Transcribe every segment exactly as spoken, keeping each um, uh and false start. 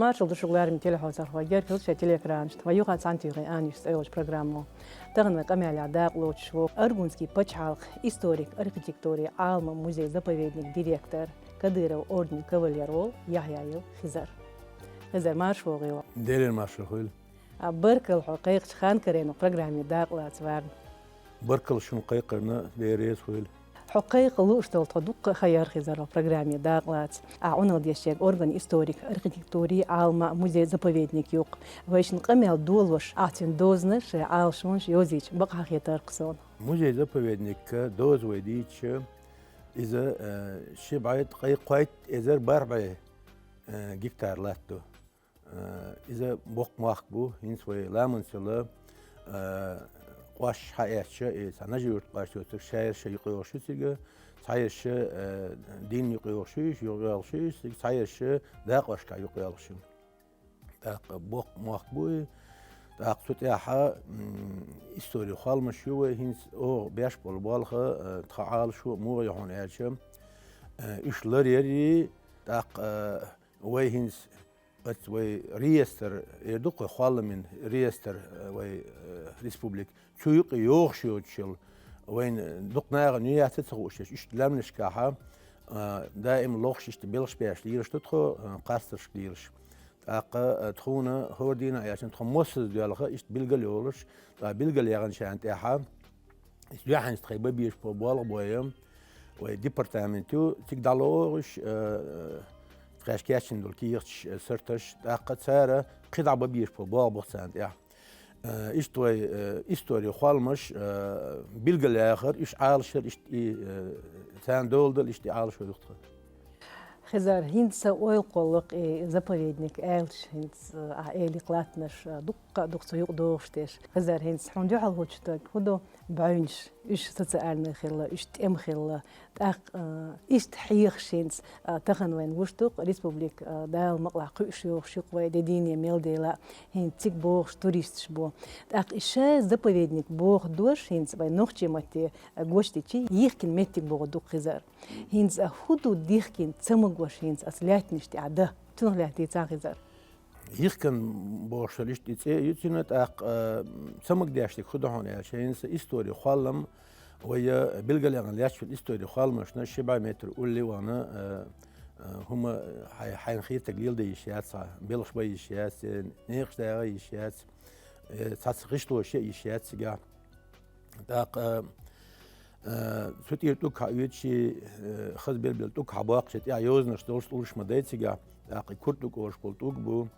Маршал ду шуга, лерам телехьоцархой, герхилча шоай телеэкранашта вай юха цхьана тӀехьа «Анниш» цӀи йолча программо. Тахан вай къамаьл дакъа лоацаш ва Аргунский пачхьалкхан историко-архитектуран Ӏалама музей-заповедникан директор, Кадыров орденан кавалер вола Яхьъяев Хизар. Хизар, марша вогӀийла. Даьлера маршал хуьйла. А, баркал хьо кхайкхача ханкаренах программе дакъа лаца варна. Баркал шун кхайкхарна, Даьла реза хуьйла. Хьо кхайкха лууш дола тхо дуккха а ха яр, Хизар, программе дакъа лаца. Ахь Ӏуналла деш ерг орган историко-архитектуран Ӏалама музей-заповедник ю-кх. Вайшинна къамаьл долаш, ахь цун дозанаш, шоай Ӏалашонаш йовзийча бакъахьа хетар-кх сона. Музей-заповедникан доза вай дийцача, иза, э, ши бӀаь ткъаь кхойтта эзар бархӀ бӀаь, э, гектар латт ду. Э, иза боккха мохк бу, хӀинца вай ламанцал, э, къош хьаэцча, и цхьа Нажи-Юрта къош йоцург, шаераш юкъайоагӀаш ю цига, цхьаераш, э, дийнна юкъайоагӀаш ю, юкъайоагӀаш ю, цига цхьаераш дакъошка юкъайоагӀаш ю. ТӀаккха боккха мохк бу и. ТӀаккха цу тӀехьа, м, истори хоаламаш ю вай, хӀинца оха беш бола болх, э, тха Ӏалашо муха я хьона аьлча, э, уьш ларъярий, тӀаккха, э, вай хӀинца Оцу вай реестр, эр ду-кх вай хоаламийн реестр, э, вай, э, республика. Цу юкъе йогӀуш йоцучул вайна дукха нахана ю-яц а ца хууш, иштта лаьмнашкахьа, э, даим лохаш иштта белхаш беш лелаш ду тхо, э, кхастаршка лелаш. ТӀаккха, э, тхона хӀора дийнахьа яьлча тхо моссаза доьлху иштта билгал йолаш, ткъа билгал яьхначарна тӀехьа, иза юьхьанца тхоай бан безаш бола болх бой, вай департамент ю, цига дӀалоагӀаш, э, тхаьш кечйина дола кехаташ, э, сурташ, тӀаккха цар кхидӀа бан безаш бола болх бу-кх царна тӀехьа. Э, иштта вай, э, истори хоаламаш, э, билгал яхар, уьш Ӏалашъяр, иштта и, э, царна доладала, иштта и Ӏалашо ю-кх тха. Хизар, хӀинца ойла кхоллу-кх и заповедник аьлча, хӀинца, а, элий-кх латтанаш, а, дуккха а ду-кх цу юкъе догӀуш деш. Хизар, хӀинца хьуна дуьхьал хулаш дерг фу ду? БӀаьвнаш, уьш социальни хилла, уьш тӀема хилла. ТӀаккха, а, иштта хьехаш хӀинца, а, тахан вайна гуш ду-кх республика, а, Дала мукъалахь кхуьуш йогӀуш ю-кх вай, де дийне мел дела, хӀинца цига богӀуш туристаш бу. ТӀаккха и шаьш заповедник боху дош хӀинца вай нохчийн матте, а, гочдичи йихкина меттиг боху ду-кх, Хизар. ХӀинца а хӀун ду дихкина ца магош хӀинца оцу лаьттанаш тӀехь дан? Цунах лаьтта дийцахьа, Хизар. Йихкина бохуш йолу иштта и цӀе ю цуьнан, тӀаккха, а, ца магадеш дерг хӀун ду хьуна аьлча, хӀинца истори хоалам, вай, а, билгалъяхна лаьтташ йолу истори хоаламашна ши бӀе метр улле а вахана, а, а, хӀума хьай-, хьайна хетарг леладан йиш яц цхьа, белхаш бан йиш яц, э, некъаш дагӀа йиш яц, э, цхьацца гӀишлош ян йиш яц цигахь. ТӀаккха, э, цу тӀера тӀулг хьаоьцуш, э, хаза бер-бер тӀулг хьабоккхуш, тӀехь йозанаш долуш тӀулгаш ма дай цигахь. ТӀаккха и кура тӀулг олуш болу тӀулг бу.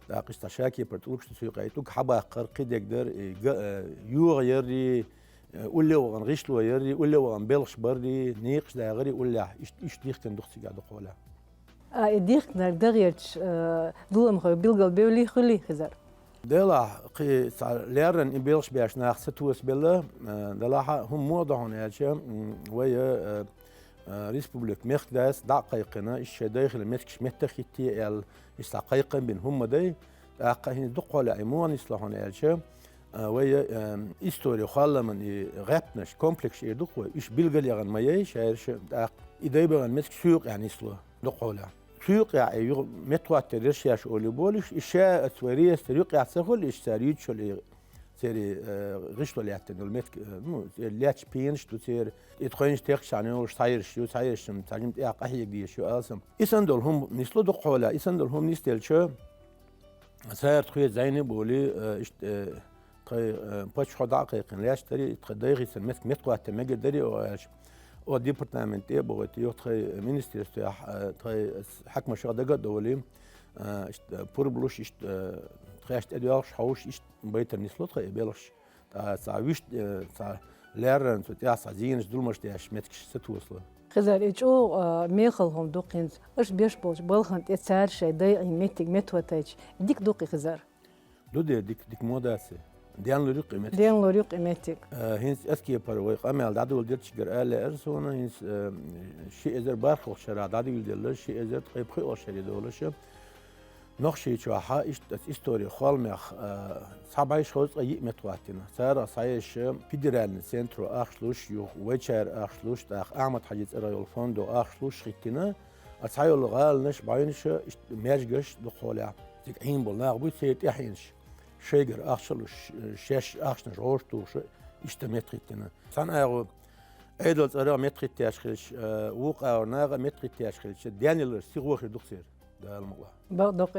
ТӀаккха иштта шакепара тӀулгаш ду цу юкъа. И тӀулг хьабаккхар, кхидерг дар, и га-, э, йогӀа яррий, э, улле а вахана гӀишло яррий, улле а вахана белхаш баррий, некъаш дагӀарий уллехь. Иштта, иштта дихкина ду-кх цигахь дукхахьолехь. А, и дихкинарг дан гӀерташ, э, зуламхой билгалбевллий, хуьлий, Хизар? Делахь, кхин цхьа леррина и белхаш беш нах сатосабелла, э, делахь а, хӀума муха ду хьуна аьлча, м, вай, э, э, республика мехкдас дӀа а кхайкхина, иштта шайн дай хилла меттигаш меттахӀитте аьлла, иштта цхьа кхайкхам бина хӀума ма дай. ТӀаккха хӀинца дукхахьолехь и муха нисло хьуна аьлча, э, вай, э, истори хоаламан и гӀаьттанаш, комплекс эр ду-кх вай, уьш билгалъяхна ма яй шаьрша, тӀаккха и дай бахана меттиг цу юкъехь нисло. Дукхахьолехь. Цу юкъехь и юха меттахӀоттар ерш еш олий болуш, и ша оцу вай реестр юкъехь ца хуьлу, иштта цара юьйцуш йолу и церан, э, гӀишло лаьттина йолу меттиг, э, ну, церан лаьтташ пенаш ду церан, и тхойнаш техкашхьана йолуш цхьаерш ю, цхьаершна цхьа жимма тӀехь къахьега дезаш ю алсам. И санна долу хӀума нисло дукхахьолехь, и санна долу хӀума нисделча, цара тхоьца зӀене а болий, э, иштта, э, тхайн, э, паччахьо дӀа а кхайкхина лаьтташ дарий, тхайн дай хӀинца мет-, меттахӀоттар мегар дарий оха аьлча, оха департамент тӀе а бохуьйтий, юха тхайн министерствехь, э, тхайн хьаькамашха дага а довлий, э, иштта, э, пурба луш, иштта, э, тхаьш тӀедоьлхуш, хьовсуш, иштта байтар нисло тхайн и белхаш. Ткъа цхьа вуьшта, э, цхьа леррина цу тӀехь цхьа зенаш, зуламаш деш меттигаш сатосало. Хизар, и чӀогӀа, э, мехала хӀума ду-кх хӀинца. Аша беш болчу балхана тӀе цара шайн дайийн меттиг меттахӀоттийча, дика ду-кх и, Хизар? Ду дера дика, дика ма дац и. Денлур ю-кх и меттиг. Денлур ю-кх и меттиг. Э, хӀинца эскепара вай къамел дӀадоладелчигара ала лаьара суна, хӀинца, э, ши эзар бархӀалгӀачу шарахь дӀадоладелла, ши эзар ткъе пхоьалгӀачу шаре долуш. Нохчийчохь иштта истори хоаламех, э, цхьа бӀе шовзткъе йиъ меттахӀоттийна. Царах цхьаерш федеральный центро ахча луш, юха вайчара ахча луш, тӀаккха Ахьмад-Хьаьжин цӀарах йолу фондо ахча луш хӀиттийна, а цхьайолу гӀаланаш, бӀаьвнаш иштта маьжгаш дукхахьолехь. Цига Ӏийна бола нах буй, церан тӀаьхьенаш шайгара ахча луш, шаьш ахчанаш гӀоштухуш, иштта меттахӀиттина. Цхьана агӀо Ӏедал цӀерагӀа меттахӀиттаеш хилча, э, вукху агӀор нагӀа меттахӀиттаеш хилча, денна лар сихо хир ду-кх церан, Дала мукъалахь. Бакъ ду-кх,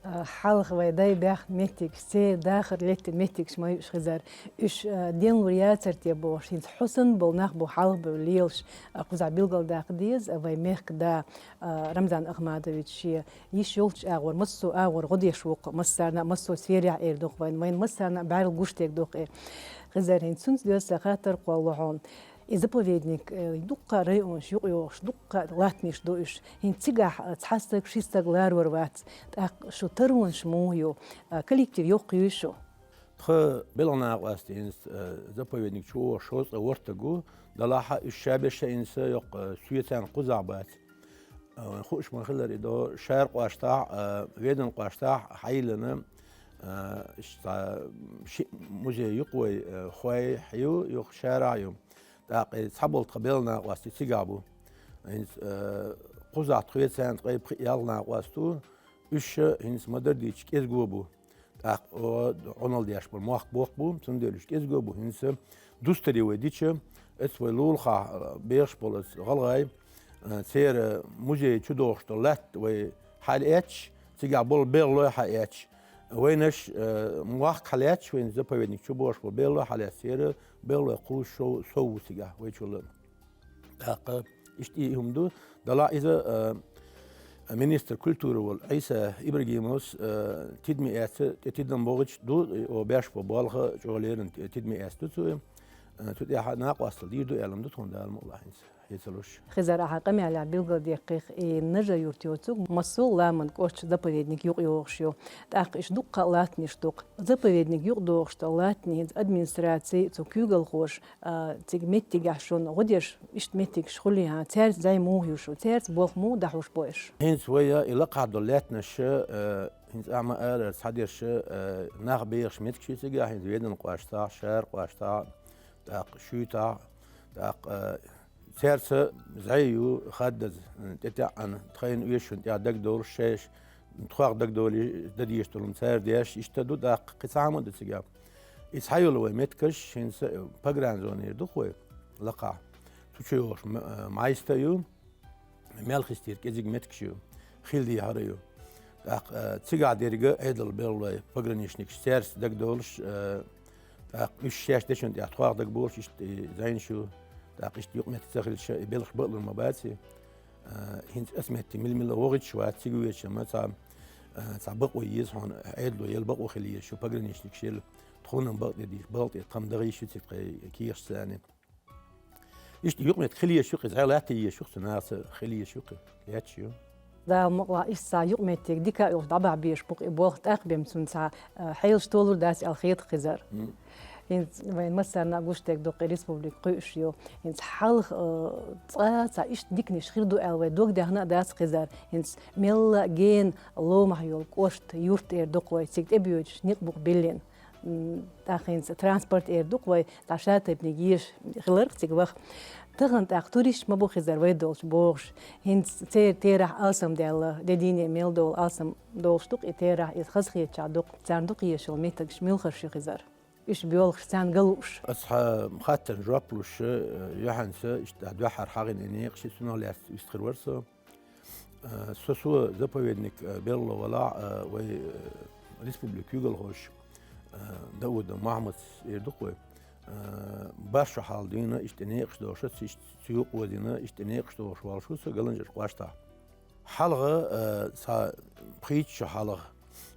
э, хьалха вай дай баьхна меттигаш, церан дахар лаьттина меттигаш ма ю уьш, Хизар. Уьш, э, денна лур яцар те бохуш, хӀинца хьо санна болу нах бу хьалха бевлла лелаш, э, кхузахь билгалдаккха деза, э, вай мехкан да, э, Рамзан Ахмадович шен йиш йолчу агӀор, массо а агӀор гӀо деш ву-кх, массарна а, массо а сферехь эр ду-кх вайна, вайна массарна а бӀаьрла гуш дерг ду-кх и. Хизар, хӀинца цуьнца доьзна сан хаттар кхоллало хьуна. И заповедник, э, дуккха а районаш юкъайогӀуш, дуккха а латтанаш ду уьш. ХӀинца цигахь, э, цхьа стаг, ши стаг ларор вац. ТӀаккха шун таронаш муха ю? Э, коллектив йоккха юй шун? Тхан белхан накъост хӀинца, э, заповедник чу вогӀуш шовзткъе ворхӀ стаг ву, делахь а уьш ша берш а хӀинца йоккха, э, соьца кхузахь бац. Э, хууш ма-хиллара, и до Шаркъоштахь, э, Веданкъоштахь хьайиллина, э, иштта шиъ музей ю-кх вай, э, хой ю, юха шарахь ю. ТӀаккха и цхьаболу тхан белхан накъост и цигахь бу. ХӀинца, э, кхузахь тхоьца ткъе пхиъ-ялх накъост ву, уьш ша хӀинца ма-дарра дийцича кӀезиго бу. ТӀаккха, о, Ӏуналла деш болу мохк боккха бу, цундела уьш кӀезиго бу. ХӀинца дустаре вай дича, оцу вай лулахахь, э, бехаш болу оцу гӀалгӀай, э, церан музей чу дохуш долу латта вай хьалаэцча, цигахь болу белхалой хьалаэцча, вайнаш, э, мохк хьалаэцча, вайн заповедник чу бохуш болу белхалой хьалаэцча, церан белхалой кхузза шов, сов ву цигахь вайчул а. ТӀаккха иштта и хӀума ду, делахь иза, э, министр культуры волу Ӏийса Ибрагимовс, э, тидаме эцна, тӀе тидам бохуьйтуш ду, и о беш бо болх чӀогӀа леррина тидаме эцна ду цо. Э, цу тӀехь накъосталла дийр ду аьлла ма ду тхуна, Дала мукъалахь, хӀинца хье ца луш. Хизар, ахьа къамелехь билгалдоккху, и Нажа-Юрт йоцург массо а ламан кӀоштан заповедник юкъайогӀуш ю. ТӀаккха иштта дуккха а латтанаш ду-кх. Заповедник юкъадогӀуш долу латтанаш хӀинца администраци, цу куьйгалхоша, а, цига меттигехь шуна гӀо деш, иштта меттигаш хуьлий хьан, цаьрца зӀе муха ю шун, цаьрца болх муха дӀахьош бу аша? ХӀинца вай и лакхахь долу лаьттанаш, э, хӀинца ахьа ма-аллара, цхьадерш, э, нах бехаш меттигаш ю цигахь, хӀинца Веданкъоштахь, Шаркъоштахь, тӀаккха Шуьйтахь, тӀаккха, э, цаьрца зӀе ю хаддаза, э, тӀетаьӀӀана, тхайна оьшучунна тӀехь дагадовлуш шайша, тхох дагадовлий дан дезаш долу хӀума цара деш, иштта ду, тӀаккха кхин цхьа хӀума а ду цигахь. И цхьайолу вай меттигаш, хӀинца, э, погранзона эр ду-кх вай лакхахь. Цу чу йогӀуш м-, э, Майста ю, Мелхистера кӀезиг меттигаш ю, хила дехьара ю. ТӀаккха, э, цигахь дерг Ӏедалан белхалой, пограничникаш, цаьрца дагадовлуш, э, тӀаккха уьш шаьш дечунна тӀехь тхох дагабовлуш, иштта и зӀенаш ю. ТӀаккха иштта юкъаметтиг ца хилча, и белхаш бакълур ма баций. Э, хӀинца аса метте мила-мила вогӀуьйтуш вац, цига воьдуча ма цхьа, э, цхьа бакъо еза хьуна, Ӏедало яла бакъо хила еза шу, пограничникаш яла, тхуна-м бакъ де дийш, балха тӀе тхам даха йиш ю цига тхайн кехатца царна. Иштта юкъаметтиг хила езаш ю-кх, зӀе латта езаш ю-кх цу нахаца, хила езаш ю-кх, лаьтташ ю. Дала мукъалахь, иштта цхьа юкъаметтиг дика а йолуш дӀабахьа безаш бу-кх и болх, тӀаккха бен цунна цхьа, а, хьелаш толур дац аьлла хета, Хизар. М. ХӀинца вайн массарна а гуш дерг ду-кх, и республика кхуьуш ю. ХӀинца хьалха, а, цкъа а цхьа иштта диканаш хир ду аьлла вай дог даьхна а дац, Хизар. ХӀинца мелла а гена ломахь йолу кӀошт, юрт эр ду-кх вай, цига тӀебоьдуш некъ бу-кх биллина. М, тӀаккха хӀинца транспорт эр ду-кх вай, цхьа шатайпаниг езаш хиларх цига ваха. Тахана тӀаккха туристаш ма бу, Хизар, вай долчу бохуш. ХӀинца церан терахь алсамдаьлла, де дийне мел долу алсам долуш ду-кх и терахь, иза хазахетачохь ду-кх. Царна дукха езаш йолу меттигаш муьлхарш ю, Хизар? Уьш боьлхуш, царна ган лууш. Аса хьан хаттарна жоп луш, э, юьхьанца иштта дуьххьара хьахийна и некъаш, цунах лаьцна вистхир вара со. Э, со, со заповедник, э, белхало валахь, э, вай, э, республикан куьйгалхоша, э, Даудов Мохьмадс эр ду-кх вай. Э, бархӀ шо хьалха дуьйна иштта некъаш дохуш, ца иштта цу юкъа озийна, иштта некъаш дохуш волуш ву со Галанчкъарчу кӀоштахь. Хьалха, э, цхьа пхийтта шо хьалха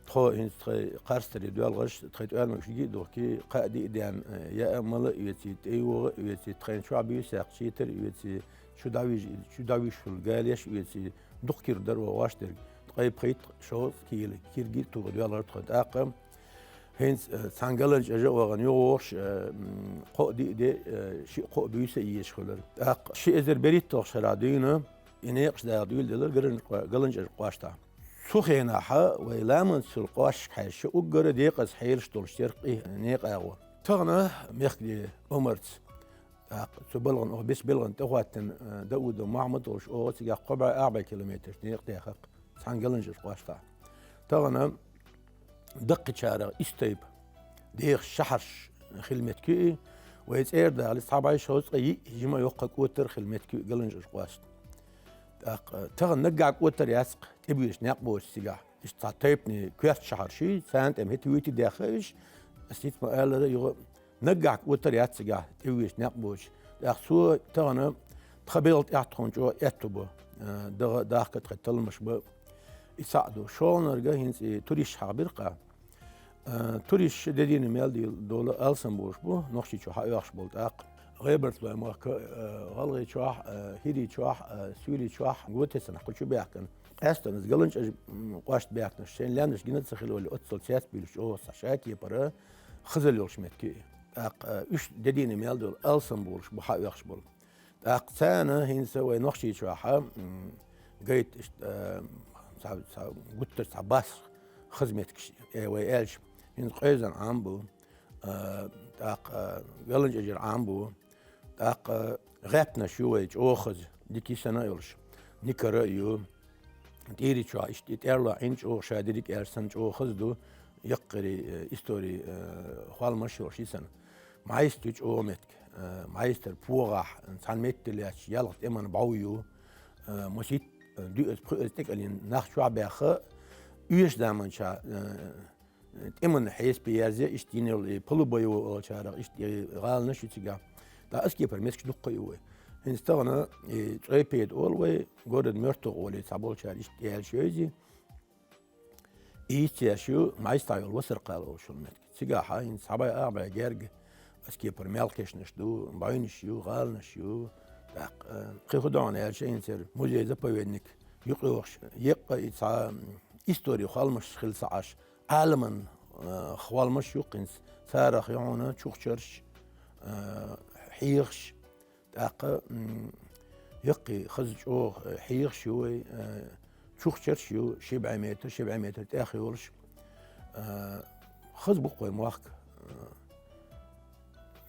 тхо хӀинца тхайн кхарстаре доьлхуш, тхайн тӀоьрмигаш диъ а духкий, кхаъ диъ а даьнна, э, яа а, мала а оьций, тӀейогӀа а оьций, тхайна чохь буьйса яккха чийтар а оьций, чу дӀавижа, чу дӀавижа хуьлу галеш а оьций, дукха кирба дара оха гӀош дерг. Ткъе пхийтта, шовзткъа кийла киргий а тугӀа доьлхура тхо. ТӀаккха хӀинца, э, цхьана Галанчкъарчу а вахана юхавогӀуш, э, м, кхоъ диъ де, э, шиъ-кхоъ буьйса а езаш хуьлура. ТӀаккха ши эзар берхӀитталгӀачу шарахь дуьйна и некъаш даха дуьйладелира Галанчкъа-, Галанчкъарчу кӀоштахь. Цу хенахь вай ламанца йолу кӀошташка хьаьжча, уггар а декъаза хьелаш долуш яра-кх и некъа агӀо. Тахана мехкан де омарца, тӀаккха цу балхана, оха бес балхана тӀехӀоттина, э, Даудов Мохьмад а волуш, оха цигахь кхо бӀе, ах бӀе километраш некъа даьхира-кх цхьана Галанчкъарчу кӀоштахь. Тахана даккхийчарах исс тайпа дехаш шахьарш хила меттиг ю и, вай цӀера дале, цхьа бӀаь шовзткъе йиъ жима йоккха кӀотар хила меттиг ю и ГаланчӀожа кӀоштан. ТӀаккха тахан наггахь кӀотар яц-кх тӀебоьжаш некъ боцуш цигахь. Иштта цхьа тайпанийн коьрта шахьарш ю, царна тӀе ма хӀета вуьйти даьхна уьш, ас хӀинца ма-аллара, юха наггахь кӀотар яц цигахь тӀебоьжаш некъ боцуш. ТӀаккха цо тахана тхан белгӀа тӀехь тхуна чӀогӀа аьтту бу, э, даха, дахка тхайн талламаш ба. И цхьаъ ду. ШолгӀанарг хӀинца и туристаш хьахабира-кх. Э, туристаш де дийна мел дийла дола алсам болуш бу, Нохчийчу хьаоьхуш болу тӀаккха. ГӀебарта лой махка, э, ГӀалгӀайчохь, э, ХӀирийчохь, э, Суьйлийчохь го тесна кху чу баьхкина. Къаьстина ас ГаланчӀожа, м, кӀошта баьхкинарш, шайн лаьмнаш гина ца хилла вале, оццул цецбуьйлуш чӀогӀа цхьа шатайпара хазал йолуш меттиг ю и. ТӀаккха, э, уьш де дийна мел дола алсам болуш бу хьаоьхуш болу. ТӀаккха царна хӀинца вай Нохчийчохь, м, гайта иштта, э, цхьа, цхьа гуттар а цхьа басах хаза меттигаш, э, вай аьлча, хӀинца Къоьзан Ӏам бу, э, тӀаккха, э, ГаланчӀожара Ӏам бу, тӀаккха гӀаьттанаш ю вай чӀогӀа хаза, дика йисина а йолуш, никара а ю. ТӀийрачохь иштта и тӀерло Ӏин чӀогӀа ша дерриг а аьлча санна чӀогӀа хаза ду, яккхий, э, истори, э, холмаш а йолуш йисина. МӀайст ю чӀогӀа меттиг, э, МӀайстара погӀахь, цхьана метте лаьтташ, ялх тӀеман бӀов ю, э, масийтта, э, дуьазза, пхуьазза тӀекӀелйина нах чохь баьхна, оьшучу заманчохь, э, тӀеман хьесапе ерза иштта йина йолу и полубоевой олучарах иштта и гӀаланаш ю цигахь. ТӀаккха ас кепара меттигаш дуккха а ю вай. ХӀинца тахана и ЦӀой-Педа олу вай, город мёртвых олий цхьаболчара иштта аьлча йовзи. И йицъеш ю МӀайстахь йолу Васаркхала олуш йолу меттиг. Цигахь хӀинца цхьа бӀе, ах бӀе герга ас кепара мел кешнаш ду, бӀаьвнаш ю, гӀаланаш ю. ТӀаккха, э, кхин хӀун ду аьлча, хӀинца яра музей-заповедник юкъайохуш, еккъа и цхьа, м, истори холмаш хилла ца Ӏаш, Ӏаламан, э, холмаш ю-кх хӀинца, царах ю хьуна чухчарш, э, хьехаш, тӀаккха, м, яккхий хаза чӀогӀа, э, хьехаш ю вай, э, чухчарш ю, ши бӀе метр, ши бӀе метр тӀех йолуш. Э, хаза бу-кх вай мохк, э,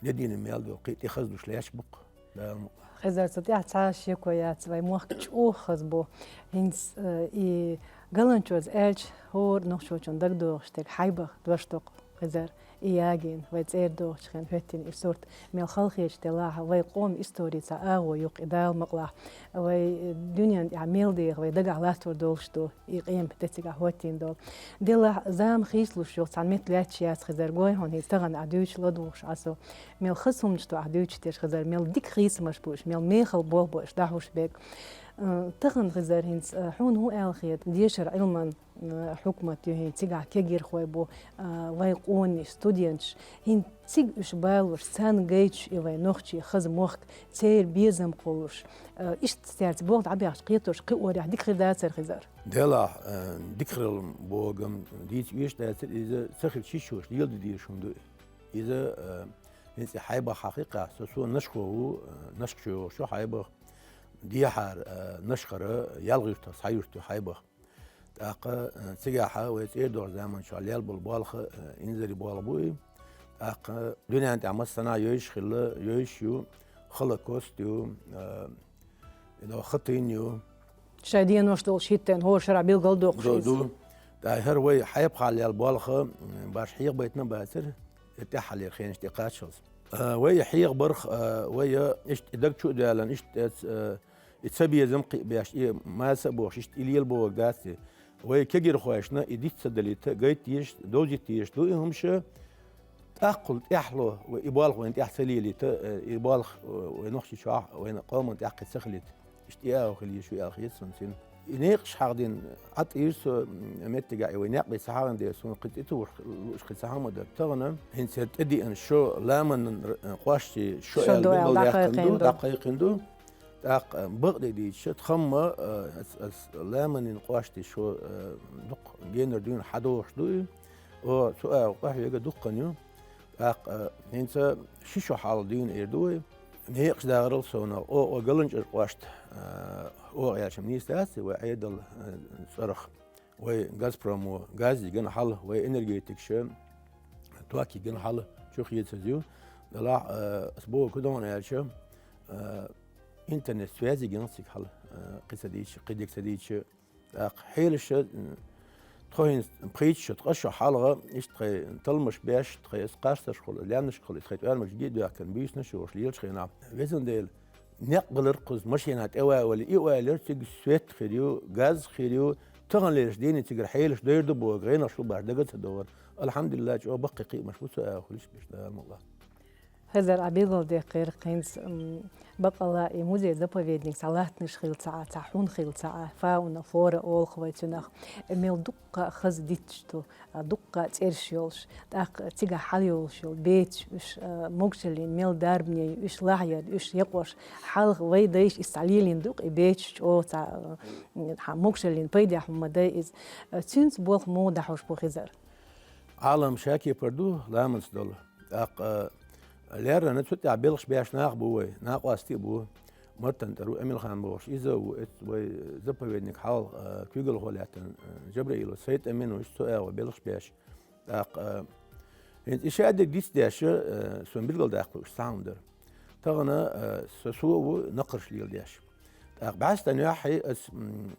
де дийна мел долу, кхин тӀе хаза луш лаьтташ бу-кх. Дала мукъ лахь. Хезар, цу тӀехь цхьа а шеко яц, вай мохк чӀогӀа хаза бу. ХӀинца, э, и ГаланчӀожа аьлча, хӀора нохчочун дагадогӀуш дерг Хьайбах дош ду-кх, Хезар, и ягийна, вай цӀера догӀучу хенахь хӀоьттина и сурт. Мел халахеташ делахь а, вай къоман историн цхьа агӀо ю-кх и, Дала мукъ лахь. Вай дуьненна тӀехь мел деха вай дагахь латтор долуш ду и къемат де цигахь хӀоттийна долу. Делахь, зама хийцалуш ю-кх, цхьана метте лаьтташ яц, Хезар, гой хьуна, хӀинца тахана ахь дуьйцуш ладугӀуш Ӏа со. Мел хаза хӀуманаш ду ахь дуьйцуш дерш, Хезар, мел дика хийцамаш бу уьш, мел мехала болх бу уьш дӀахьош берг. Э, тахана, Хезар, хӀинца, э, хьуна хӀун аьлла хета, дешара Ӏилман, э, хьукмат ю хӀинца, цигахь кегийрхой бу, э, вай къонахий, студенташ. ХӀинца цига уьш балош, царна гайташ и вай нохчий хаза мохк, церан безам кхуллуш, э, иштта цаьрца болх дӀабаьхча кхетош кхиорехь дика хир дацара, Хезар? Делахь, э, дика хирал бохург-м дийца оьшуш дацара, иза ца хилча йиш йолуш леладе дезаш хӀума ду. Иза, э, хӀинца и Хьайбах хьахийкхахь, со, со Нашхо ву, э, Нашха чу йогӀуш ю Хьайбах. Дехьара, э, Нашхара ялх юьртах цхьа юрт ю Хьайбах. ТӀаккха, э, цигахь вай цӀера догӀучу заманчохь лелла болу болх, э, инзаре болх бу и. ТӀаккха дуьненна тӀехь массанхьа йовзуш хилла, йовзуш ю, Холокост ю, э, и до хатин ю. Шайн денош долуш хӀиттийна, хӀора шарахь билгалдоккхуш ду, иза. Ду. ТӀаккха хӀара вай Хьайбахахь лелла болх, м, баш хьехабайтина а бацара, и тӀаьххьарлера хенаш тӀекхаччалц. Э, вай хьехабарх, э, вай, э, иштта и даг чу а даьллина, иштта эц, э, и цабезам кхиъ беш, и маса а бохуш, иштта и лелабохург дац те. Вай кегийрхошна и диц ца далийта, гайта дезаш, довзийта дезаш ду и хӀумаш. ТӀаккха тӀаьхьало, вай и болх вайна тӀехь ца лелийта, э, и болх, э, вай Нохчийчохь, вайна къоман тӀехь кхин ца хилийта. Иштта и агӀо хила езаш ю аьлла хета суна цуьнан. И некъаш хьахдина, Ӏа тӀера со, м, меттигахь и вай некъ бен ца хьахдина дела, суна кхин цӀе ца вуш лууш кхин цхьа хӀума дара. Тахана хӀинца хӀара тӀедеана шо, ламанан р-, э, кӀоштий шо аьлла билгалдаьккхина ду, дӀакхайкхина ду. ТӀаккха бакъдерг дийцича, тхамма, э, ас, ас ламанийн кӀоштий шо, э, дукха генара дуьйна хьадогӀуш ду и. О, цу агӀор къахьега дуккха ю. ТӀаккха, э, хӀинца ши шо хьалха дуьйна эр ду вай. Некъаш дахарал совнах, о, о, ГаланчӀожа кӀошта, э, оха аьлча нийса дац, вай Ӏедал, э, цӀарах. Вай Газпромо газ йигна хьал, вай энергетикаша ток йигна хьал, чу хецаза ю. Делахь, э, ас бохург ду аьлча, э, интернет-связь йигна цига хьал, э, кхин ца дийцича, кхин дика ца дийцича, тӀаккха хьелаша, м, Тхо хӀинца пхийтта шу, ткъа шу хьалха, иштта тхай талламаш беш, тхай из кхарсташ хул, лаьмнаш хул, тхай тӀоьрмагаш ги а доьхкина, буьйсанаш а йолуш лелаш хенахь. Везан Дела, некъ галар кхуза машина тӀе вай вали, и ойлар цига свет хир ю, газ хир ю, тахана лелаш дийна цигара хьелаш дойр ду боху гӀенах шу баш дага ца догӀар. Алхьамдулиллах, чӀогӀа баккхий кхиамаш бу цу агӀо хуьлуш беш, Дала мукъ лахь. Хезар, Ӏа билгалдеккхира хӀинца, м, бакъалла и музей-заповедник цхьа латтанаш хилла ца Ӏа, цхьа хьун хилла ца Ӏа, фауна, флора олу вай цунах. Мел дуккха хаза дитташ ду, а, дуккха цӀераш йолуш, тӀаккха цигахь хьала йолуш йолу бецаш, уьш, а, могушаллин мел дарбане ю, уьш лахьяр, уьш якъош, хьалха вай дайша иза цхьа лелийна ду-кх, и бецаш чӀогӀа цхьа, а, хьан могушаллин пайдехь хӀума дай иза. А, цуьнца болх муха дӀахьош бу, Хезар? Ӏалам шакепар ду ламанца долу. ТӀаккха, а, леррина цу тӀехь белхаш беш нах бу вай, накъостий а бу, Мартан тӀера ву Эмилхан бохуш, иза а ву, эцу вай заповедник хьалха, а, куьйгалхо лаьттина, а, Жабраилов Сайт-Амин ву, цу агӀо белхаш беш. ТӀаккха, а, хӀинца и шадерг дицдеш, а, сон билгалдаккха уьш цхьа хӀума дара. Тахана, а, со, со а ву накхарш леладеш. ТӀаккха бӀаьстан юьххье ас, м,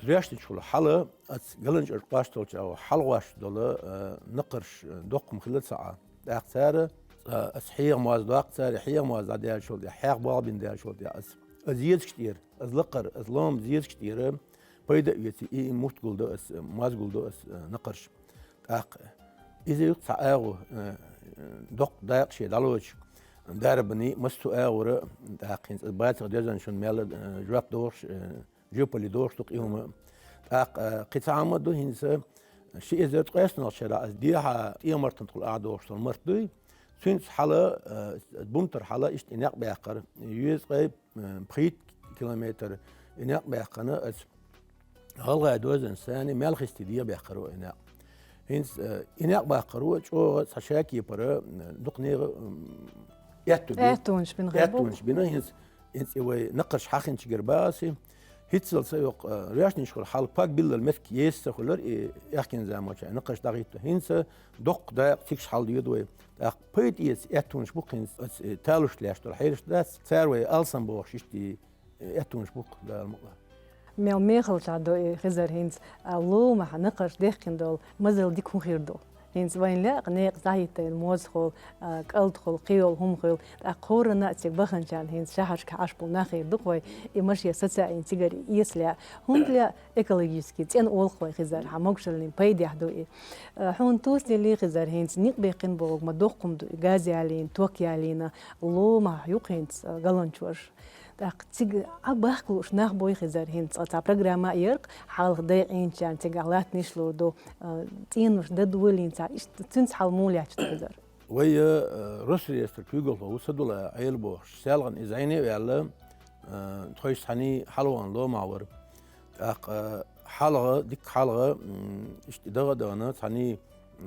Жоьжахатичула хьала аца ГаланчӀожа кхошталча агӀо хьалхош долу, а, накхарш, а, доккха хӀума хилла ца Ӏа. ТӀаккха цара, а, аса хьеха моз доккху цара, хьеха моз дӀадаьллачул тӀаьхьа, хьеха болх бина даьллачул тӀаьхьа аса, аса зезагаш тӀера, аса лакхара, аса лома зезагаш тӀера пайда а оьций, и, и мутт гулдо аса, моз гулдо аса, а, накхарш. ТӀаккха иза ю-кх цхьа агӀо, а, а, доккха дакъа шен дӀалоцуш, дарбане, массо а агӀора, тӀаккха хӀинца аса бацах доьзначун мел, а, жоп дохуш, а, жоьпалле дохуш ду-кх и хӀума. ТӀаккха, а, кхин цхьа хӀума ду хӀинца, ши эзар ткъеснолгӀачу шарахь аса дехьа ТӀемартан тхула ахь дохуш долу март дуй. Цуьнца хьала, а, бунтар хьала иштта и некъ баьккхира. Езткъе, а, пхийтта километр и некъ баьккхина аса. ГӀалгӀай дозанца санна Мелхисте дегӀ баьккхира и некъ. ХӀинца, а, и некъ баккхаро чӀогӀа цхьа шакепара, а, дукха нехан, м, аьтту бина. Аьттонаш бина хир бу. Аьттонаш бина, хӀинца ХӀинца и вай накхарш хьахинчигара бахаси, хӀинццалц а йоккха, а, роьшнаш хуьлу хьал паг биллал меттиг еса ца хуьлура, и аьхкенан заманчохь и накхарш дӀахӀитта. ХӀинца доккха дакъа цига хьал доьду вай. ТӀаккха пайда эца аьттонаш бу-кх хӀинца, оцу, э, талуш лаьш долу хьелаш дац, цара вай алсам бохуш иштта и, э, аьттонаш бу-кх, Дала мукъ лахь. Мел мехалчохь ду и, Хезар, хӀинца, а, ломахь накхарш дехкина долу мазал дика хӀун хир ду? ХӀинца вайна лаьа-кх некъа схьахӀиттийна моза хуьлу, а, кӀалд хуьлу, кхин йолу хӀума хуьлу, тӀаккха кхоранна а цига баханчарна хӀинца шахьаршка Ӏаш болу нах хир ду-кх вай, и машен саца а йина цигара эца лаьа. ХӀунда лаьа? Экологически цӀена олу-кх вай, Хезар, хьан могушаллин пайдехь ду и. А, хьуна тосаделлий, Хезар, хӀинца некъ баьккхина бохург ма доккха хӀума ду и, газ ялийна, ток ялийна, ломахь ю-кх хӀинца, а, ГаланчӀож. ТӀаккха цига Ӏа бахка лууш нах буй, Хезар, хӀинца цкъа цхьа программа а яра-кх, хьалха дайъинчарна цигахь латтанаш лур ду, а, цӀенош дан долийна цхьа, иштта цуьнца хьал муха лаьтташ ду, Хезар? Вай, а, Росреестр куьйгалхо ву Садулла Ӏела бохуш, селхана иза Ӏийне а ваьлла, а, тхойш цхьаьний хьалавахана ломахь вара. ТӀаккха, а, хьалха, дикка хьалха, м, иштта дагӀа а дахана, цхьаьний,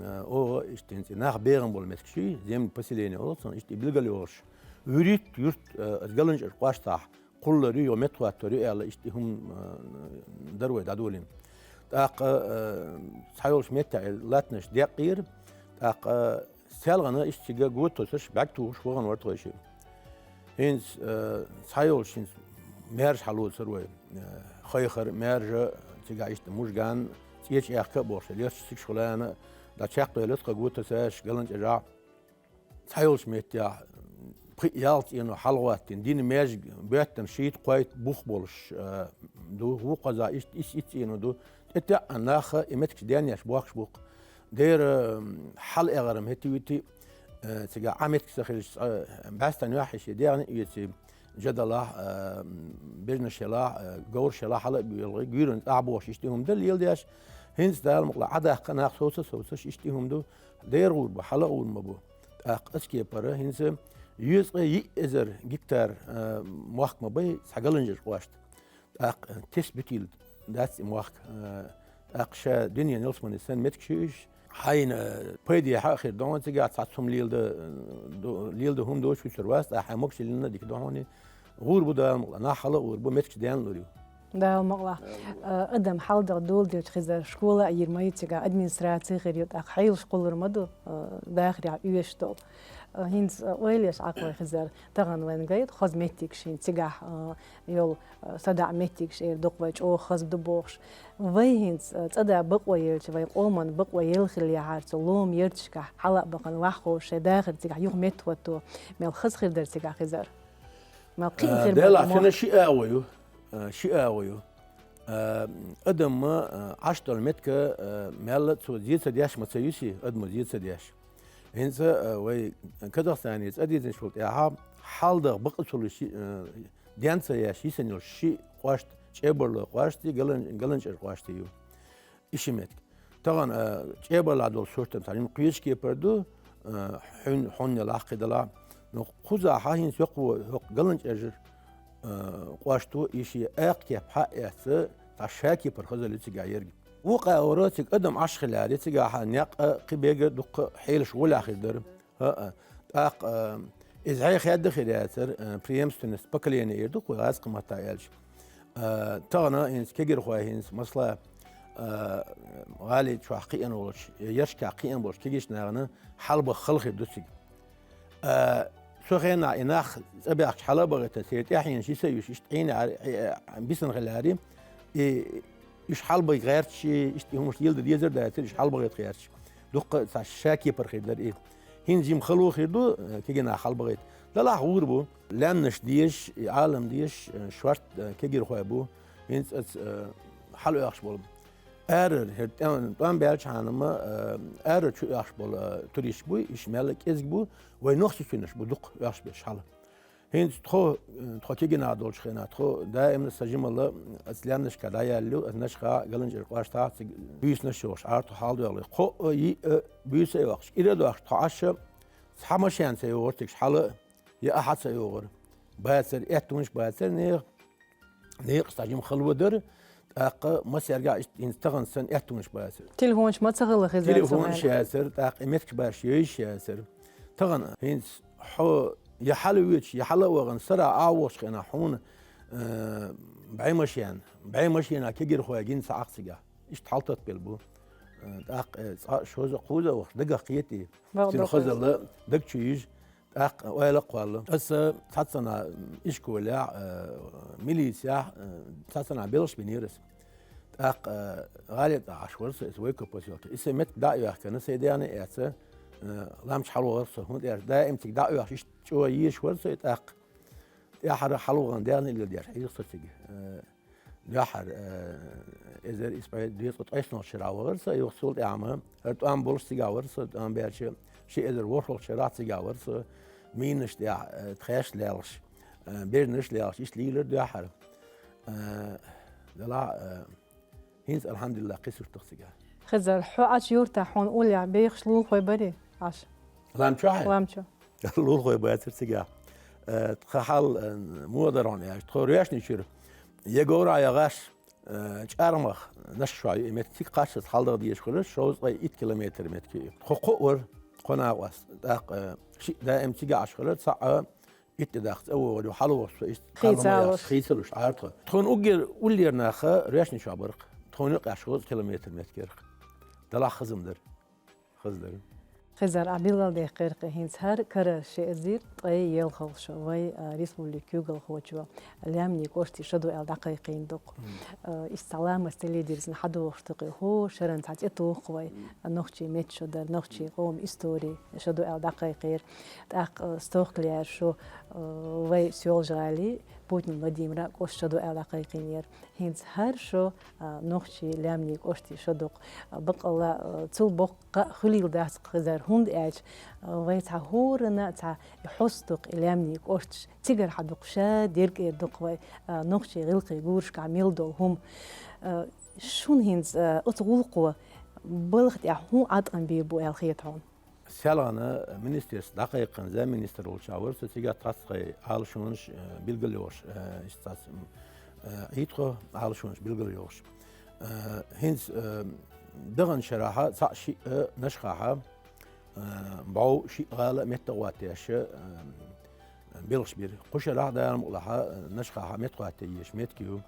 а, оха иштта хӀинца нах бегӀан болу меттиг ший, землепоселение олу цунах, иштта и билгал йохуш. ВуьрхӀитта юрт, а, аса ГаланчӀожа кхоштахь кхуллур ю, йо меттахӀоттор ю аьлла, иштта и хӀума, а, дара вай дӀадолийна. ТӀаккха, а, цхьайолчу меттехь латтанаш декъийра, тӀаккха, а, селхана иштта цига го тосуш, бӀаьрг тухуш вахана вара тхойшиъ. ХӀинца, а, цхьайолчу хӀинца маьрша хьалоцура вай, а, Хайхара, Маьржа, цигахь иштта Мужган, ЦӀечу Аьхка а бохуш, лерчу цигаш хулана, дӀа чекхдевлла тхо го тосуш, ГаланчӀожахь. Цхьайолчу меттехь пхи-ялх цӀено хьалахӀоттийна, дина маьждиг боьттина шийтта-кхойтта бух болуш, а, ду, вукхузахь иштта исс-итт цӀено ду. ТӀетеӀан нах и меттигаш денъеш бохкуш бу-кх. Дера, м, хьал-эгӀар-м хӀетте-вуьтте, а, цигахь Ӏа меттиг ца хилча, цкъа бӀаьстан юьххье шен дегӀана а оьций, жа далахь, а, бежнаш ялахь, а, говраш ялахь, хьала а боьлхий, гуьйранна тӀехь бохуш иштта и хӀума дан леладеш. ХӀинца Дала мукъ лахь Ӏа даккха нах совца а совцуш, иштта и хӀума ду. Дера гӀур бу, хьала а гӀур ма бу. ТӀаккха аса кепара хӀинца езткъе йиъ эзар гектар, а, мохк ма бай цхьа ГаланчӀожа кхошта. ТӀаккха тесна буьтийла дац и мохк, а, тӀаккха ша дуьненан ялсамане санна меттигаш ю уьш. Хьайна пайдехьа а хир ду хьуна цигахь, цхьацца хӀума леладан, ду-, леладан хӀума доцуш вуьсур вац, тӀаккха хьайн могушаллина дика ду хьуна. ГӀур бу Дала мукъ лахь, нах хьала а гӀур бу, меттигаш денна лур ю. Дала мукъалахь. Дала мукъалахь. Э, адам хьалдагӀа доладелча, Хизар, школа а йир ма ю цигахь, администраци хир ю, тӀаккха хьелаш кхоллар ма ду, э, дахарехь оьшуш долу. Э, хӀинца, э, ойла еш Ӏа вай, Хизар, тахана вайна гайта хаза меттигаш, хӀинца цигахь, э, йолу, э, садаӀа меттигаш эр ду-кх вай, чӀогӀа хаза ду бохуш. Вай хӀинца, э, цӀа дан бакъо елча, вай къоман бакъо елла хиллехьара, цу лома ярташкахь хьала а бахана ваххуш, шайн дахар цигахь юха меттахӀотто, мел хаза хир дара цигахь, Хизар. Мел кхин а, хир Делахь, бара ма. Шина ши агӀо ю. Э, ши агӀо ю. Э, адамма, э, Ӏаш долу меттиг, э, мелла а цо зе ца деш ма ца юси, адамо зе ца деш. ХӀинца, э, вай Казахстане цӀа дезаш волу тӀехьа хьалдагӀа бакъ ца луш, э, ден ца еш йисина йолу ши кӀошт, ЧӀебарлойн кӀошти, Галан-, Галанчкъеран кӀошти ю. И ши меттиг. Тахана, а, ЧӀебарлахь долу суртан цхьа жимма кхечу кепара ду, а, хьуьн-, хьунна лахкхи далахь. Ну, кхузахь хӀинца йоккхо, йоккха Галанчкъеран, а, кӀошто и шен акха кеп хьа а эцна, цхьа ша кепара хазалла ю цигахь ерг. Вукху агӀора цига адам Ӏаш хиларе, цигахь некъ а, кхин берг а дуккха хьелаш гӀолехь хир дара. ХӀаъ. ТӀаккха, а, иза хьехадда хир яцара, а, преемственность поколения эр ду-кх вай гӀазкхийн маттахь аьлча. А, тахана хӀинца кегирхой хӀинца, масала, а, гӀали чохь кхиъна волчу, я яршкахь кхиъна болчу кегийчу нахана хьалабаха хала хир ду цига. А, цу хенахь и нах цӀа баьхкича хьала а бахийтина, церан тӀаьхьенаш йиса а юьсуш, иштта Ӏийна, а, а, бисина хиларе, и, уьш хьалабахийта гӀерташ, иштта и хӀумаш леладан дезар а дацара, уьш хьалабахийта гӀерташ. Дуккха а цхьа ша кепара хир дара и. ХӀинца жимма хало хир ду, э, кегий нах хьалабахийта. Делахь гӀур бу. Лаьмнаш дезаш, и Ӏалам дезаш, э, шорта, э, кегирхой бу. ХӀинца оцу, э, хьалаоьхуш болу. Арара, хӀара тӀом, тӀом баьлчхьана ма, э, арара чу оьхуш болу, э, туристаш буй, уьш мелла а кӀезиг бу, вай нохчий цуьнаш бу дукха оьхуш берш хьала. ХӀинца тхо, э, тхо кегий нах долчу хенахь, тхо даимна сан жималла, м, оцу лаьмнашка дӀаяьлла ю, оцу Нашха, Галанчкъеран кӀоштахь цига буьйсанаш а йохуш, Ӏар тхо хьалдоьгӀлий. Кхоъ а, йиъ а буьйса а йохуш, кӀира а дохуш, тхо Ӏаш а, цхьа машен ца йогӀура цига хьала а, я ахьа ца йогӀура. Бацара, аьттонаш бацара нехан, некъаш цхьа жимма хала ву дара, тӀаккха массаьрга а иштта хӀинца тахана санна аьттонаш бацара. Телефонаш ма ца хилла, Хизар, цу хенахь. Телефонаш яцара, тӀаккха и меттигаш башха йовзаш яцара. Тахана хӀинца хьо я хьала воьдуш, я хьала а вахана, сарахь а вахчу хенахь хьуна, э, бӀе машен, бӀе машенахь кегирхой гина ца Ӏа-кх цигахь. Иштта хьалтатбелла бу. Э, тӀаккха, э, цкъа а, шозза а, кхузза а вахча, дагах кхета и. Бакъ ду, Хизар. Цуьнан хазалла даг чу йижа, тӀаккха ойла а кхолла. Аса цхьаццанхьа ишколехь, э, милицехь, э, цхьаццанхьа белхаш бинера аса. ТӀаккха, э, гӀали тӀехь Ӏаш вара со, иза Войко посёлке. И сайн меттиг дӀа а йоьхкина, сайн дегӀна а эцна, э, лам чу хьалавахара со. ХӀунда аьлча даим цига дӀа а оьхуш, иштта чӀогӀа езаш вара со, и тӀаккха тӀаьхьара хьалавахана дегӀна а леладеш хьийзира со цига. Э, дуьххьара, э, эзар исс бӀе дезткъа ткъайоьсналгӀачу шарахь вахара со, юха цул тӀаьхьа ма, хӀара тӀом болуш цигахь вара со, тӀом баьлча, ши эзар ворхӀалгӀачу шарахь цигахь вара со, минаш тӀехь, э, тхаьш лелхаш, э, бежнаш лелхаш, иштта лийлира дуьххьара. Э, делахь, э, хӀинца, алхьамдулиллахӀ, кхин сурт ду-кх цигахь. Хизар, хьо Ӏачу юьртахь хьуна уллехь бехаш лулахой барий Ӏаш? Лам чохь? Лам чу. Лулахой бацара цигахь. Э, тхан хьал, э, муха дара хьуна аьлча, тхо Роьшни чуьра я говрахь, я гӀаш, э, чӀармах Нашха чохь ю и меттиг, цига кхаччалц хьалдагӀа дезаш хилар, шовзткъе итт километр меттиг ю. Тхо кхоъ вара, кхо накъост. ТӀаккха, э, шиъ даим цигахь Ӏаш хилар, цхьаъ, э, итт де даккха цӀа вогӀур ю, хьалавахча со иштта хи ца луш, хи ца луш, Ӏар тхо. Тхуна уггар уллера нах Роьшни чохь бара-кх, тхуна юкъахь шовзткъа километр меттиг яра-кх. Делахь хаза-м дара. Хаза дара. Хизар, ахь билгалдаьккхира-кх хӀинца хӀара кара ши эзар ткъе ялхалгӀа шо вай, а, республикан куьйгалхочо лаьмнийн кӀоштий шо ду аьлла дӀакхайкхийна ду-кх. Мгм. А, иштта цхьа ламаст тӀе ледирзина хьадогӀуш ду-кх и хӀу, шаран цхьа цӀе туху-кх вай, мгм, а, нохчийн меттан шо дар, нохчийн къоман истори шо ду аьлла дӀакхайкхийра. ТӀаккха, а, стохкалера шо, а, вай Соьлжа-ГӀалин Путин Владимиран кӀошташ шо ду аьлла дӀакхайкхийнера. ХӀинца хӀара шо, а, нохчийн лаьмнийн кӀоштий шо ду-кх. А, баккъалла, а, цул боккха а хуьлийла дац-кх, Хизар, хӀунда аьлча, а, вай цхьа хӀоранна а цхьа и хьоста ду-кх и лаьмнийн кӀошташ, цигара хьа ду-кх ша дерг эр ду-кх вай, а, нохчийн гӀиллакхийн гурашкахь мел долу хӀума. А, шуна хӀинца, а, оцу гӀуллакхо балха тӀехь хӀун Ӏаткъам бийр бу аьлла хета хьуна? СаьлгӀанан министерство дӀакхайкхина, замминистр волчохь вара со, цигахь цхьацца тхайн Ӏалашонаш, э, билгалйохуш, э, иштта цхьацца, м, э, Ӏийткъо Ӏалашонаш билгалйохуш. Э, хӀинца, э, даханчу шарахь цхьаъ, шиъ, э, Нашхахь, э, бӀов, шиъ гӀала а меттахӀоттаеш, э, белхаш бира. Кху шарахь, Дала мукъалахь, э, Нашхахь меттахӀотта езаш меттиг ю.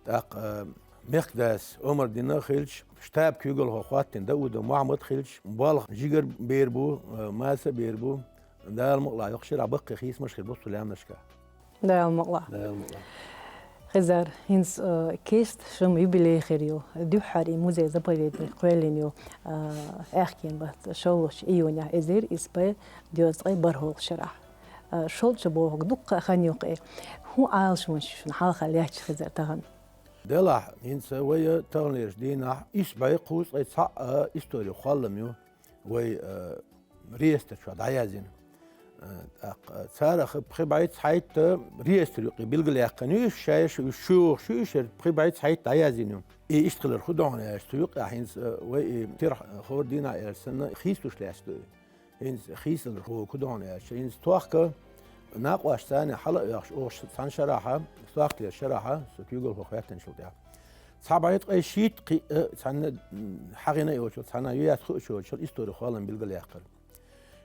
ТӀаккха, э, мехкдас Омар Дина хилча, штаб куьйгалхо хаттина Дауда Мухьаммад хилча, болх жигара бер бу, э, маса бер бу. Дала мукъалахь, йоккха шера баккхий хийцамаш хир бу цу лаьмнашка. Дала мукъалахь. Дала мукъалахь. Хизар, хӀинца, э, кест шун юбилей хир ю. Дуьххьара и музей-заповедник кхоьллина ю, э, аьхкенан бутт шоллагӀча июнехь эзар исс бӀе дезткъе бархӀолгӀачу шарахь. Э, шолча бохург дуккха а хан юкъе. ХӀун Ӏалашонаш шуна хьалха лаьтташ, Хизар, тахана? Делахь, хӀинца вай таханлерчу дийнахь исс бӀе кхузткъе цхьаъ, э, историн кхоллам ю вай, э, реестр чохь дӀаяздина. Э, тӀаккха царах пхи бӀе цхьайтта реестр юкъе билгалъяьккхина ю, уьш шайша, уьш шуьйгӀуш ю, уьш пхи бӀе цхьайтта дӀаяздина ю. И иштта хилар хӀун ду хьуна аьлча, цу юкъахь хӀинца, э, вай и тера хӀора дийнахь аьлча санна, хийцалуш лаьтташ ду и. ХӀинца хийцалур хӀу хӀун ду хьуна аьлча, хӀинца тохка накъосташца хьала а оьхуш, оха цхьана шарахь, сохталерчу шарахь, со куьйгалхо хӀоьттинчул тӀаьхьа, цхьа бӀе ткъе шийтта кхин а, э, цхьанна, м, хьахийна йолчул, цхьанна юьхьӀаьржа хуучул исторе кхоллам билгалъяьккхира.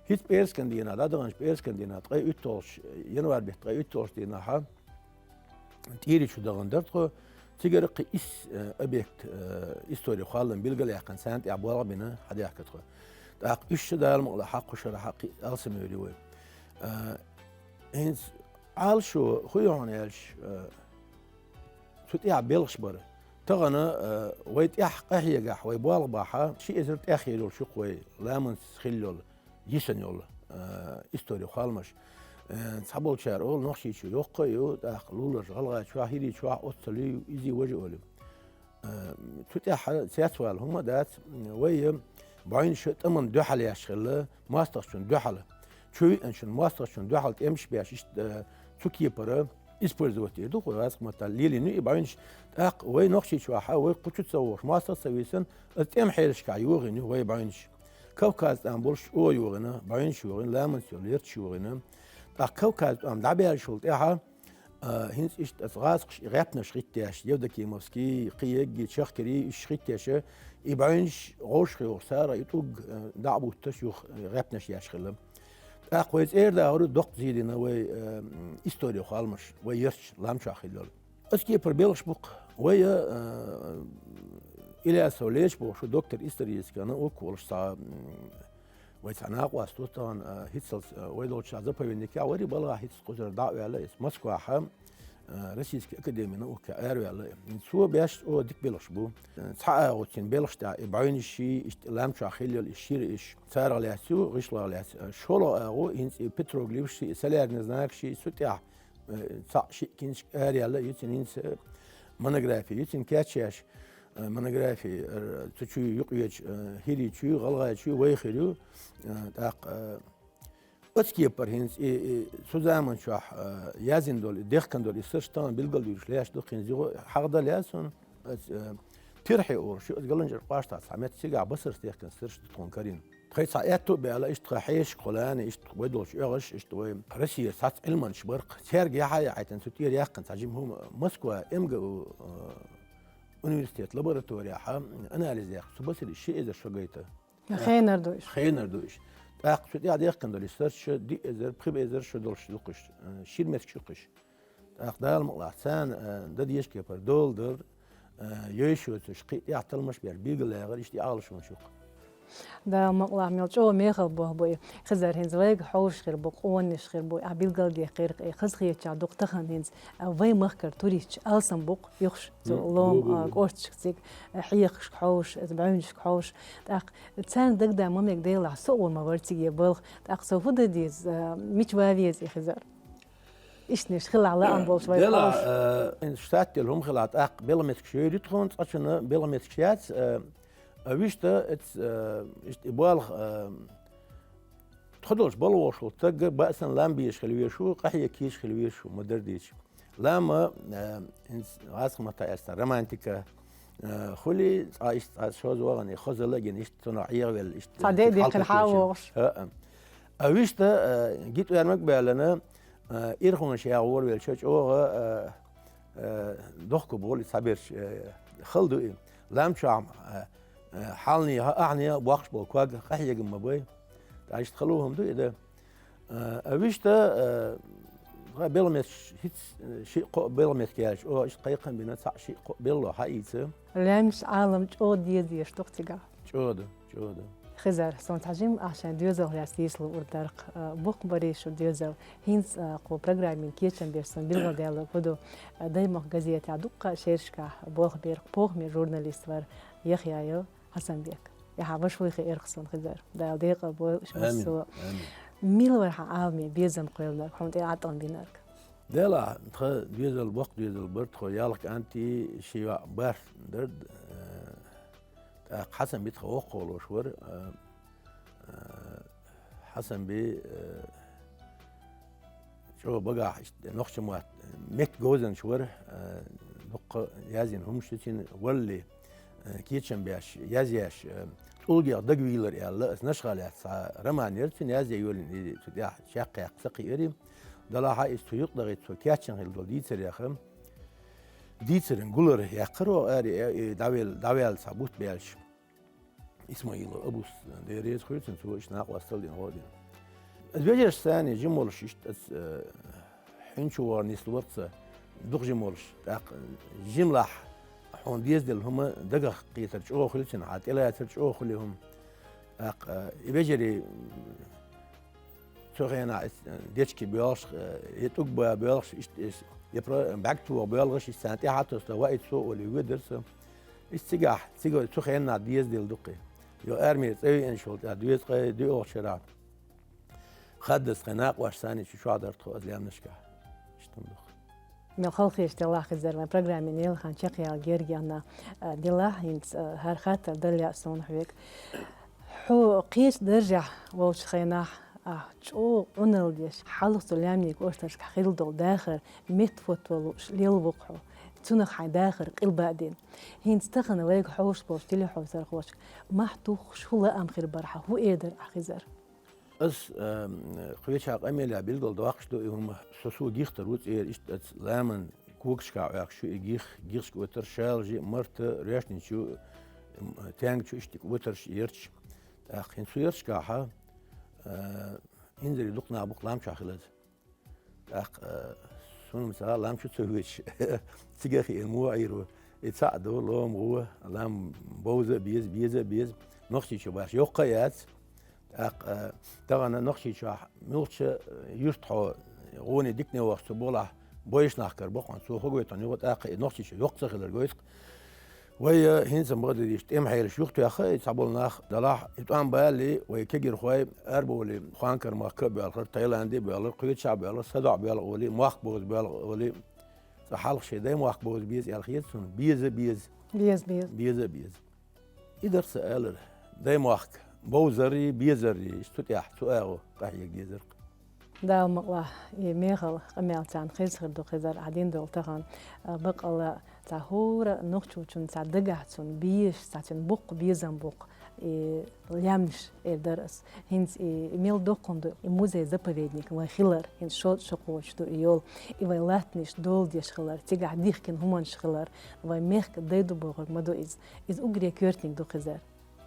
ХӀинца пӀераскан дийнахь, дӀадаханчу пӀераскан дийнахь, ткъе уьтталгӀачу, январь бетта ткъе уьтталгӀачу дийнахь, ТӀийри чу дахана дара тхо. Цигара кхин исс, э, объект, э, историн кхоллам билгалъяьккхина, царна тӀехь болх а бина, хьадаьхкира тхо. ТӀаккха уьш ша, Дала мукъалахь, хьакху шарахь кхин алсамъер ю вай. Э, хӀинца Ӏалашо хӀун ю хьуна аьлча, э, цу тӀехь белхаш бара. Тахана, э, вай тӀехь къахьегахь, вай болх бахь, ши эзар тӀехь хир йолуш ю-кх вай ламанца хилла йолу, йисина йолу, э, историн кхолламаш. Э, цхьаболчара олу, Нохчийчоь йоккха а ю, тӀаккха луларчу ГӀалгӀайчохь, ХӀирийчохь оццул ю, иза важа олу. Э, цу тӀехь цецвала хӀума а дац, вай бӀаьвнаш тӀамна дуьхьал еш хилла, мостагӀчунна дуьхьал. Чу веанчунна, мостагӀчунна дуьхьал тӀемаш беш, иштта, э, цу кепара использовать дийр ду, кху гӀазкхийн маттахь лелийна ю и бӀаьвнаш. ТӀаккха вай Нохчийчохь, вай кху чу ца вогӀуш, мостагӀ ца вийсина, аса тӀеман хьелашкахь йогӀийна ю вай бӀаьвнаш. Кавказ тӀам болуш чӀогӀа йогӀийна, бӀаьвнаш йогӀийна, ламанца йолу ярташ йогӀийна. ТӀаккха Кавказ тӀам дӀабаьллачул тӀаьхьа, а, хӀинца иштта аса гӀазкхаша и гӀаьпнаш хӀиттеш, Евдокимовский, кхин егги, Чахкирий, уьш хӀиттеша, и бӀаьвнаш гӀовшах йогӀуш, цара и тӀулг, а, дӀа а бутташ, юха, а, гӀаьпнаш еш хилла. ТӀаккха вай цӀера дахура доккха зийдина вай, а, историн кхолламаш, вай ярташ лам чохь хилла йолу. Оцу кепара белхаш бу-кх. Вай, а, Ильясов Леча бохуш ву, доктор исторических наук волуш цхьа, м, вай цхьа накъост ву тахана, а, хӀинццалц, а, вай долчу заповедникехь вара и балхахь, хӀинца кхузара дӀа а ваьлла, иза Москвахь, а, Российский академия науках араваьлла. Цо беш чӀогӀа дика белхаш бу. Цхьа агӀо цуьнан белхаш тӀехь и бӀаьвнаш, иштта лам чохь хилла йолу и шира иш, царах лаьцна ю, гӀишлах лаьцна. ШолгӀа агӀо хӀинца и петроглифаш, и солярный знакаш, цу тӀехь, э, цхьаъ-шиъ книжка араяьлла ю цуьнан, хӀинца монографи ю цуьнан кечъеш, э, монографи, э, цу чуьра юкъавечу, э, ХӀирийчуьра, ГӀалгӀайчуьра вай хир ю, э, тӀаккха, э, оцу кепара хӀинца и, и цу заманчохь, э, яздина долу, и дехкина долу и сурташ тахана билгалдуьйцуш лаьтташ ду, хӀинца юха хьахадала яц хьуна. Оцу, э, Тирхье олуш ю, оцу Галанчкъар кӀоштахь цхьа меттиг, цигахь Басарца дехкина сурташ ду тхуна карийна. Тхайн цхьа аьтту а баьлла, иштта тхан хьешашка, кху лана, иштта вай долчу оьгӀаша, иштта вай Россера цхьацца Ӏилманчаш бара-кх. Цаьрга яхьа а яхьийтина, цу тӀера яьккхина цхьа жима хӀума, Москва МГУ, э, университет лабораторияхь анализ яьккхина, цу Басарера ши эзар шо гайта. Хенара ду уьш. Хенара ду уьш. ТӀаккха цу тӀехь дехкина долу и сурташ диъ эзар, пхи эзар шо долуш ду-кх уьш, э, шира меттигаш ю-кх уьш. ТӀаккха Дала мукъалахь, царна, э, дан дезачу кепара дола дар, э, йойуш йоцурш кхин а тӀехь талламаш беш, билгалъяьхар, иштта и Ӏалашонаш ю-кх. Дала мукъалахь, мел чӀогӀа мехала болх бу и. Хизар, хӀинца вайга хьовсуш хир бу, къонанаш хир бу, ахь билгалдаьккхира-кх и, хазахетачохь ду-кх тахана хӀинца, а, вай махкара туристаш алсам бу-кх юххуш, цу Лома, а, кӀошташка цига, а, хьехашка хьовсуш, иза бӀаьвнашка хьовсуш. ТӀаккха царна дагадаа ма мега, делахь, со а гӀур ма вара цига болх. ТӀаккха со хӀун дан деза, а, мича ван веза и, Хизар? Иштанаш хилахь лаам болуш вай делахь, хьовсуш. Э, хӀинца штат тӀера хӀума хилахь, тӀаккха белхан меттигаш йойр ю тхуна, цкъачунна белхан меттигаш яц, э, а вуьшта эц, э, иштта и болх, э, тхо долчу балхахь волу стаг баасан лам безаш хила везаш ву, къахьега кийча хила везаш ву, ма-дарра дийцича. Лам, э, хӀинца гӀазкхийн маттахь аьлча, романтика, э, хуьлий, цкъа иштта, цкъа шозза вахана, и хазалла а гина, иштта цунах Ӏехавелла, иштта цхьа де дехкина хьавогӀуш. ХӀаъ. А вуьшта, э, гитвер мага баьллана, э, ирхонаш яхь гӀорвелча чӀогӀа, э, э, дохко болу и цхьаберш, э, хала ду и. Лам чохь, э, э, хьалнеха, ахьнеха боккхуш болу ког къахьегам ма бай. ТӀаккха иштта хала хӀума ду и дан. Э, а вуьшта, э, Тха белгьаметтиг хӀинца, э, шиъ-кхоъ белгьаметтиг яьлча, оаха иштта кхайкхам бина, цхьаъ-шиъ-кхоъ белгало хьаийца. Лаьмнаш Ӏалам чӀогӀа деза деш ду-кх цигахь. ЧӀогӀа да, чӀогӀа да. Хизар, сона цхьа жимма ахь шайн доьзалх лаьцна дийцалур дар-кх. Э, боккха ба-кх шун доьзал. ХӀинца, э, кху программин кечам беш сона билгалдаьлларг хӀу ду, э, Даймахка газетехь дуккха а шерашкахь болх бер-кх похӀма журналист вар Яхъяев Хьасанбек. Яхь, ваша вуй хиир-кх сона, Хизар. Дала декъал бойла уьш массо а. Амин. Мила вар хьан Ӏаламе безам кхоьллинарг, хьуна тӀе Ӏатам бинарг? Делахь, тха доьзал боккха доьзал бар, тхо ялх кӀант, ши йоӀ, бархӀ дар. Э, тӀаккха Хьасан-бий тха воккхагӀа волуш вара. Э, э, Хьасан-бий, э, чӀогӀа багахь иштта нохчийн мотт, меттан говзанча вара, э, дуккха язйина хӀуманаш ю цуьнан, валлалц, э, кечам беш, язъеш, э, «ЦӀулгех дагавийлар» аьлла, аса Нашха лаьцна цхьа роман яра цуьнан язъян йолийна, и цу тӀехь чаккхе яккха ца кхиира. Делахь а иза цу юкъа дахийта, цо кечам хилла долу дийцарех, дийцаран гулар яьккхира оха ари, э, э, дӀавел-, дӀаваьлла цхьа бутт баьлча. Исмаилов Абус, Дела реза хуьлда цунна, цо иштта накъосталла дина, гӀо а дина. Аса вежаршца цхьаьна жима волуш иштта аса, э, хьуьнчу вахана нислур-кх аса, дукха жима волуш. ТӀаккха жималахь хьуна дезаделла хӀума дагах кхетар чӀогӀа хуьлу цуьнан, хьан тӀелацар чӀогӀа хуьлу хӀума. ТӀаккха, э, и вежарий, цу хенахь иза, э, дечки боьлхуш, э, я тӀулг бан боьлхуш, иштта иза, я про-, бӀаьрг тоха боьлхуш, иза царна тӀаьхьа а тосуш, ваийтал со олий, ведар со. Иза цигахь, цига цу хенахь дезаделла ду-кх и. Йо, армера цӀа веанчул тӀаьхьа доьзткъе доьалгӀачу шарахь хаддаза тхайн накъосташца цхьаьна чу чохь дара тхо аса лаьмнашкахь. Иштта хӀума ду-кх. Мел халахеташ делахь, Хизар, вайн программин лела хан чекхъяла герга яьлла, а, делахь, хӀинца, а, хӀара хаттар дала лаьа суна хьоьга. Хьо кхечу даржехь волчу хенахь, ахь чӀогӀа Ӏуналла деш, хьалха цу лаьмнийн кӀошташкахь хилла долу дахар меттахӀотто лууш лелла ву-кх хьо. Цунах хьайн дахар къилба а дина. ХӀинца тахана вайга хьовсуш болчу телехьовсархошка мохь туххуш хӀун лаам хир бара хьан, хӀун эр дара ахь, Хизар? Ас, эм, кхечу къамелехь билгалдоккхуш ду и хӀума, со, со гихтар ву цӀера, иштта аса ламан когашкахь Ӏохкуш ю и гих, гихашка оьттура шалажи, марта, роьшничу, м, тенга чу иштта оьттурш ярташ. ТӀаккха хӀинца цу ярташкахь, э, инзаре дукха нах бу-кх лам чохь хиларца. ТӀаккха, э, суна ца хаьа, лам чу ца хӀоьттуш, цига хиъна муха Ӏийр ву. И цхьаъ ду, лома гӀо, лам бовза а беза, беза а беза. Нохчийчу башха йоккха а яц. ТӀаккха, э, тахана Нохчийчохь муьлххачу, э, юьртахь гӀоне дикане вахча цу болахь бойуш нах карабо хьуна, цо хӀун гойту хьуна юха, тӀаккха и Нохчийчохь йоккха ца хилар гойту-кх. Вай, э, хӀинца ма-дарра иштта тӀеман хьелаш юхатоьхна, и цхьаболу нах делахь, и тӀом балале, вай кегийрхой арабовлий, Хуанкара-махка а боьлхура, Таиланде а боьлхура, кхечахьа а боьлхура, садаӀа боьлхура олий, мохк бовза боьлхура олий. Цкъа хьалха шайн даймохк бовза беза аьлла хета суна, беза а беза. Беза, беза. Беза а беза. И дара сан алар. Даймохк бовзаррий, безаррий, иштта цу тӀехь, цу агӀор къахьега дезара-кх. Дала мукъалахь, и мехала къамел царна хезна хир ду, Хизар, ахь дина долу тахана, а, баккъалла цхьа хӀора нохчочунна цхьа дагахь цунна безаш, цхьа цуьнан боккха безам бу-кх, и лаьмнаш эр дара ас. ХӀинца и мел доккха хӀума ду и музей-заповедник вайн хилар, хӀинца шо-, шо кхочуш ду и йолу, и вайн латтанаш дола деш хилар, цигахь дихкина хӀуманаш хилар, вайн мехкан дай ду бохург ма ду иза. Иза уггаре коьртаниг ду, Хизар.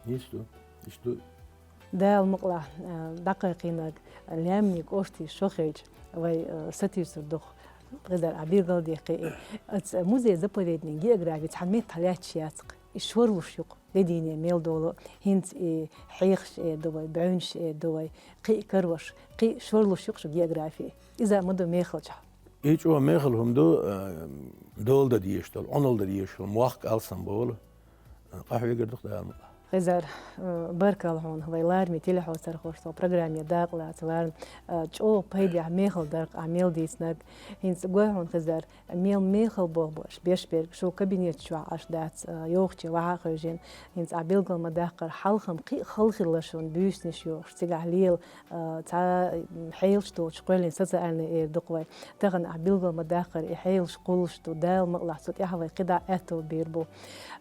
Иштта ду, иштта ду. Дала мукъалахь, а, дӀакхайкхийнарг лаьмнийн кӀоштий шо хилча, вай, а, сатуьйсур ду-кх, Хизар, ахь билгалдаьккхи и. Аса музей-заповедник, географи цхьана меттехь лаьтташ яц-кх. И шорлуш ю-кх, де дийне мел долу, хӀинца и хьехаш эр ду вай, бӀаьвнаш эр ду вай, кхин а карош, кхин а шорлуш ю-кх шу географи. Иза а ма ду мехалчохь. И чӀогӀа мехала хӀума ду, а, дола дан дезаш долу, Ӏуналла дан дезаш долу мохк алсам болу, а, къахьоьгур ду-кх, Дала мукъалахь. Хизар, а, баркалла хьуна, вай лараме телехьовсархошца программе дакъа лаца варна, а, чӀогӀа пайдехь мехала дара-кх ахь мел дийцинарг. ХӀинца гой хьуна, Хизар, мел мехала болх беш берг шу кабинет чохь Ӏаш дац, а, йогӀуче ваха а хевшина. ХӀинца ахь билгал ма-даккхара, хьалха-м кхин а хала хилла шуна буьйсанаш йохуш, цигахь лела, а, цхьа, м, хьелаш доцуш кхоьллина социальный эр ду-кх вай. Тахана ахь билгал ма-даккхара, и хьелаш кхуллуш ду, Дала мукъалахь, цу тӀехь вай кхидӀа аьтто бийр бу.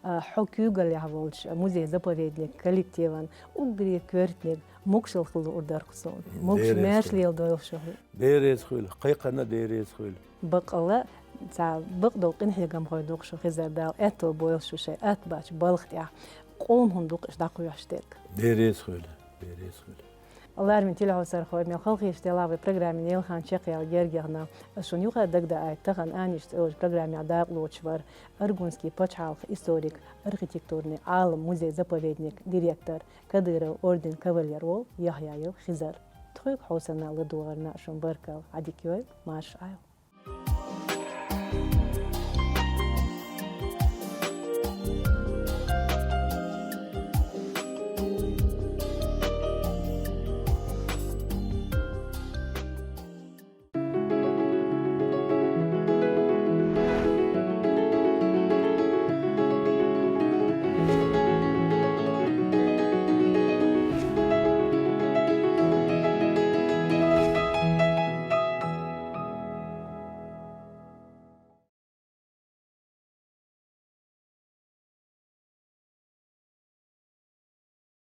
А, хьо куьйгаллехь волчу музей-заповедник коллективан уггаре коьртаниг могушалла хила луур дара-кх суна. Могуш-маьрша леладойла шу. Дела реза хуьлда, кхайкхарна а Дела реза хуьлда. Баккъалла, цхьа бакъдолу къинхьегамхой ду-кх шу, Хизар, Дала аьтто бойла шу шайн атта баьчу балха тӀехь. Къоман хӀума ду-кх шу дӀакхоьхьуш дерг. Дела реза хуьлда, Дела реза хуьлда. Лармин телехьовсархой, мел халхиш делавы программин елхан чекъял гергерна. Шун юха дагда ай тахан «Аниш» цӀош программя дакълуч вар Аргунский пачхьалх историк, архитектурный алам музей-заповедник директор, Кадыров орден кавалер вол Яхъяев Хизар. Тхук хьосана ладугъарна шун баркал адикёй, марш айл.